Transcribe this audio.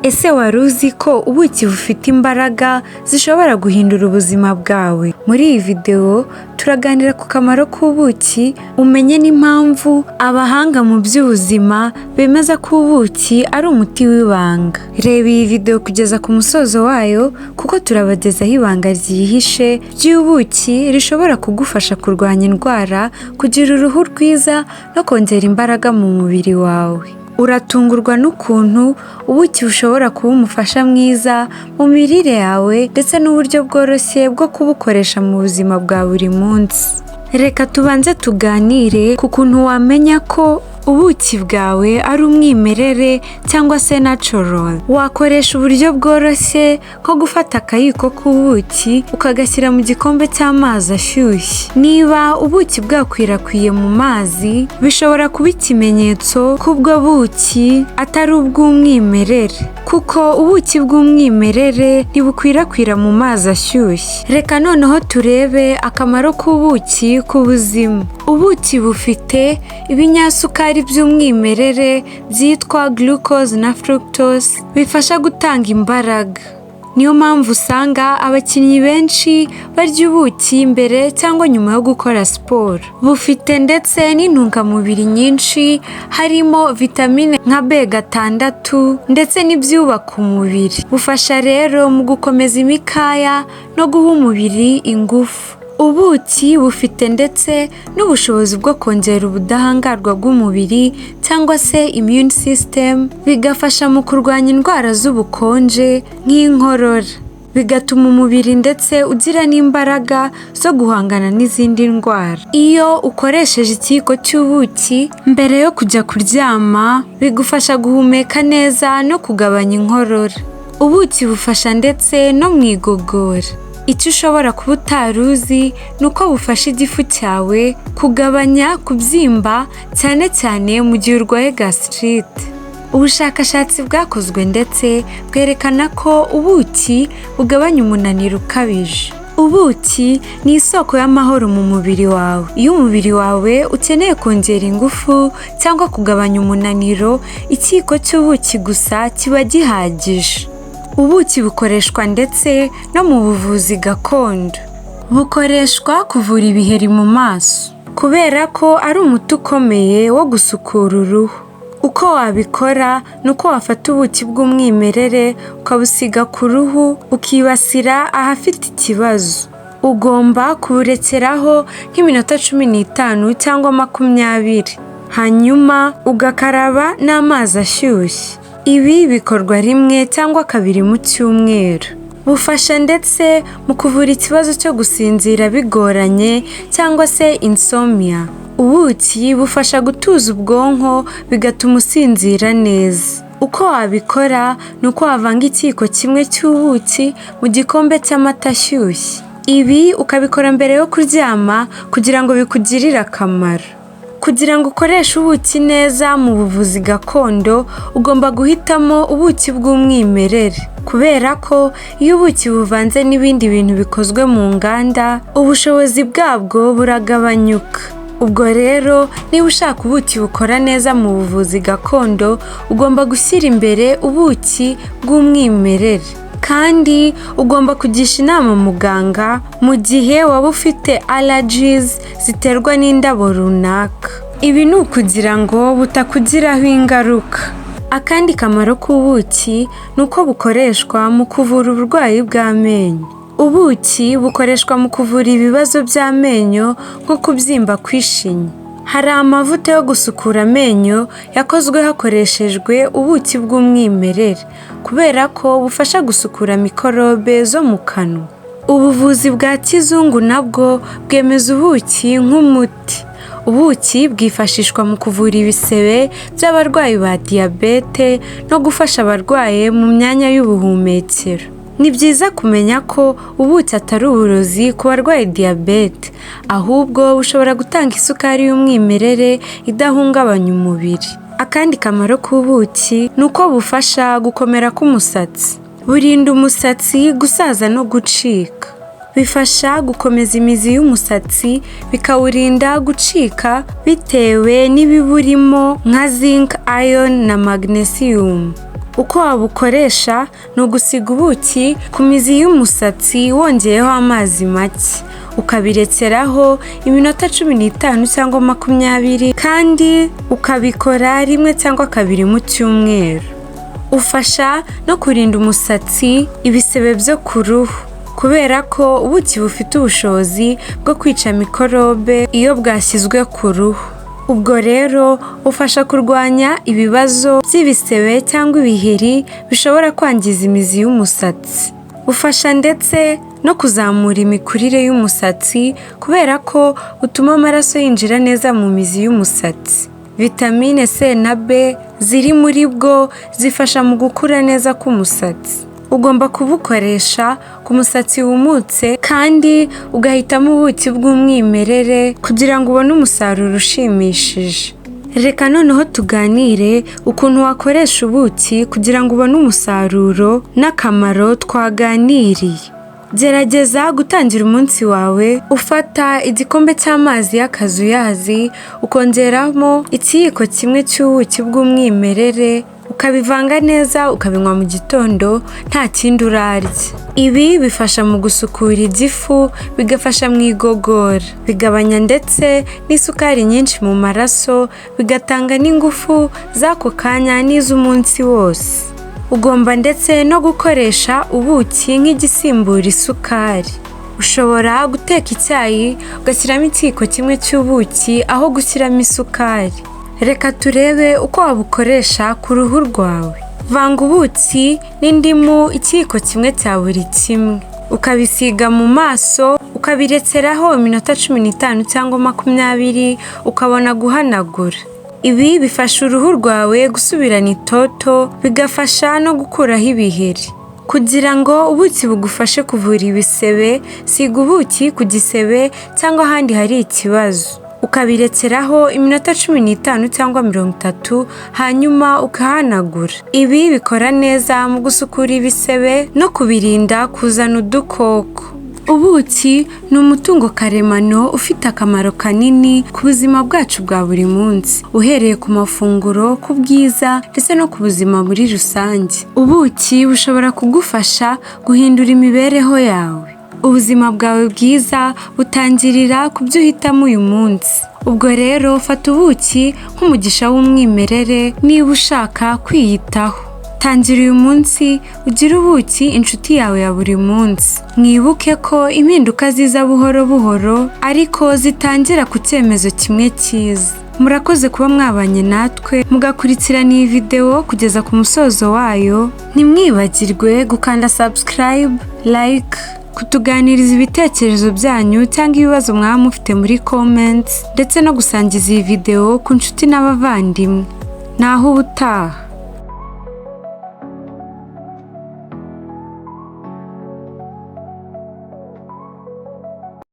Ese wari uzi ko ubuki bufite imbaraga zishobora guhindura ubuzima bwawe? Muri iyi videwo turaganira ku kamaro k'ubuki, umenye n'impamvu abahanga mu by'ubuzima bemeza ko ubuki ari umuti w'ibanga. Reba iyi videwo kugeza ku musozo wayo kuko turabagezaho ibanga ryihishe ry'ubuki rishobora kugufasha kurwanya indwara, kugira uruhu rwiza no kongera imbaraga mu mubiri wawe. Uratungurwa n'ukuntu ubuki bushobora kuba umufasha mwiza mu mirire yawe ndetse n'uburyo bworoshye bwo kubukoresha mu buzima bwa buri munsi. Reka tubanze tuganire ku kuntu wamenya ko ubuki bwawe ari umwimerere cyangwa se natural. Wakoresha uburyo bworoshye nko gufata akayiko k'ubuki ukagashyira mu gikombe cy'amazi ashyushye. Niba ubuki bwakwirakwiye mu mazi, bishobora kuba ikimenyetso ko ubwo buki atari ubw'umwimerere, kuko ubuki bw'umwimerere ntibukwirakwira mu mazi ashyushye. Reka noneho turebe akamaro k'ubuki ku buzima. Ubuki bufite ibinyasukari by'umwimerere byitwa glucose na fructose bifasha gutanga imbaraga. Niyo mpamvu usanga abakinnyi benshi barya ubuki mbere cyangwa nyuma yo gukora siporo. Bufite ndetse n'intungamubiri nyinshi, harimo vitamine nka B6 ndetse n'ibyubaka umubiri. Bufasha rero mu gukomeza imikaya no guha umubiri ingufu. Ubuki bufite ndetse n'ubushobozi bwo kongera ubudahangarwa bw'umubiri cyangwa se immune system, bigafasha mu kurwanya indwara z'ubukonje nk'inkorora. Bigatuma umubiri ndetse ugira n'imbaraga zo guhangana n'izindi ndwara. Iyo ukoresheje ikiyiko cy'ubuki mbere yo kujya kuryama, bigufasha guhumeka neza no kugabanya inkorora. Ubuki bufasha ndetse no mu igogora. Icyo ushobora kuba utari uzi ni uko bufasha igifu cyawe kugabanya kubyimba, cyane cyane mu gihe urwaye gastrite. Ubushakashatsi bwakozwe ndetse bwerekana ko ubuki bugabanya umunaniro ukabije. Ubuki ni isoko y'amahoro mu mubiri wawe. Iyo umubiri wawe ukeneye kongera ingufu cyangwa kugabanya umunaniro, ikiyiko cy'ubuki gusa kiba gihagije. Ubuki bukoreshwa ndetse no mu buvuzi gakondo. Bukoreshwa kuvura ibiheri mu maso kubera ko ari umuti ukomeye wo gusukura uruhu. Uko wabikora ni uko wafata ubuki bw'umwimerere ukabusiga ku ruhu, ukibasira ahafite ikibazo. Ugomba kuburekeraho nk'iminota 15 cyangwa 20, hanyuma ugakaraba n'amazi ashyushye. Ibi bikorwa rimwe cyangwa kabiri mu cyumweru. Bufasha ndetse mu kuvura ikibazo cyo gusinzira bigoranye cyangwa se insomnia. Ubuki bufasha gutuza ubwonko, bigatuma usinzira neza. Uko wabikora ni uko wavanga ikiyiko kimwe cy'ubuki mu gikombe cy'amata ashyushye. Ibi ukabikora mbere yo kuryama kugira ngo bikugirire akamaro. Kugira ngo ukoreshe ubuki neza mu buvuzi gakondo, ugomba guhitamo ubuki bw'umwimerere, kubera ko iyo ubuki buvanze n'ibindi bintu bikozwe mu nganda, ubushobozi bwabwo buragabanyuka. Ubwo rero niba ushaka ubuki bukora neza mu buvuzi gakondo, ugomba gushyira imbere ubuki bw'umwimerere. Kandi ugomba kugisha inama muganga mu gihe waba ufite allergies ziterwa n'indabo runaka. Ibi ni ukugira ngo butakugiraho ingaruka. Akandi kamaro k'ubuki ni uko bukoreshwa mu kuvura uburwayi bw'amenyo. Ubuki bukoreshwa mu kuvura ibibazo by'amenyo nko kubyimba kw'ishinya. Hari amavuta yo gusukura amenyo yakozwe hakoreshejwe ubuki bw'umwimerere, kubera ko bufasha gusukura mikorobe zo mu kanwa. Ubuvuzi bwa kizungu nabwo bwemeza ubuki nk'umuti. Ubuki bwifashishwa mu kuvura ibisebe by'abarwayi ba diyabete no gufasha abarwaye mu myanya y'ubuhumekero. Ni byiza kumenya ko ubuki atari uburozi ku barwaye diyabete, ahubwo bushobora gutanga isukari y'umwimerere idahungabanya umubiri. Akandi kamaro k'ubuki ni uko bufasha gukomera k'umusatsi. Burinda umusatsi gusaza no gucika. Bifasha gukomeza imizi y'umusatsi, bikawurinda gucika bitewe n'ibiwurimo nka zinc, iron na magnesium. Uko wabukoresha ni ugusiga ubuki ku mizi y'umusatsi wongeyeho amazi make, ukabirekeraho iminota 15 cyangwa 20 kandi ukabikora rimwe cyangwa kabiri mu cyumweru. Ufasha no kurinda umusatsi ibisebe byo ku ruhu kubera ko ubuki bufite ubushobozi bwo kwica mikorobe iyo bwashyizwe ku ruhu. Ubwo rero ufasha kurwanya ibibazo by'ibisebe cyangwa ibiheri bishobora kwangiza imizi y'umusatsi. Ufasha ndetse no kuzamura imikurire y'umusatsi kubera ko utuma amaraso yinjira neza mu mizi y'umusatsi. Vitamine C na B ziri muri bwo zifasha mu gukura neza k'umusatsi. Ugomba kubukoresha ku musatsi wumutse kandi ugahitamo ubuki bw'umwimerere kugira ngo ubone umusaruro ushimishije. Reka noneho tuganire ukuntu wakoresha ubuki kugira ngo ubone umusaruro n'akamaro twaganiriye. Gerageza gutangira umunsi wawe ufata igikombe cy'amazi y'akazuyazi, ukongeramo ikiyiko kimwe cy'ubuki bw'umwimerere, ukabivanga neza ukabinywa mu gitondo nta kindi urarya. Ibi bifasha mu gusukura igifu, bigafasha mu igogora, bigabanya ndetse n'isukari nyinshi mu maraso, bigatanga n'ingufu z'ako kanya n'iz'umunsi wose. Ugomba ndetse no gukoresha ubuki nk'igisimbura isukari. Ushobora guteka icyayi ugashyiramo ikiyiko kimwe cy'ubuki aho gushyiramo isukari. Reka turebe uko wabukoresha ku ruhu rwawe. Vanga ubuki n'indimu ikiyiko kimwe cya buri kimwe, ukabisiga mu maso, ukabirekeraho iminota 15 cyangwa 20, ukabona guhanagura. Ibi bifasha uruhu rwawe gusubirana itoto, bigafasha no gukuraho ibiheri. Kugira ngo ubuki bugufashe kuvura ibisebe, siga ubuki ku gisebe cyangwa ahandi hari ikibazo, ukabirekeraho iminota 15 cyangwa 30, hanyuma ukahanagura. Ibi bikora neza mu gusukura ibisebe no kubirinda kuzana udukoko. Ubuki ni umutungo karemano ufite akamaro kanini ku buzima bwacu bwa buri munsi, uhereye ku mafunguro, ku bwiza ndetse no ku buzima muri rusange. Ubuki bushobora kugufasha guhindura imibereho yawe. Ubuzima bwawe bwiza butangirira ku byo uhitamo uyu munsi. Ubwo rero fata ubuki nk'umugisha w'umwimerere niba ushaka kwiyitaho. Tangira uyu munsi ugire ubuki inshuti yawe ya buri munsi. Mwibuke ko impinduka ziza buhoro buhoro ariko zitangira ku cyemezo kimwe cyiza. Murakoze kuba mwabanye natwe mugakurikirana iyi videwo kugeza ku musozo wayo. Ntimwibagirwe gukanda subscribe, like, kutuganiriza ibitekerezo byanyu cyangwa ibibazo mwaba mufite muri comments, ndetse no gusangiza iyi videwo ku nshuti n'abavandimwe. Naho ubutaha.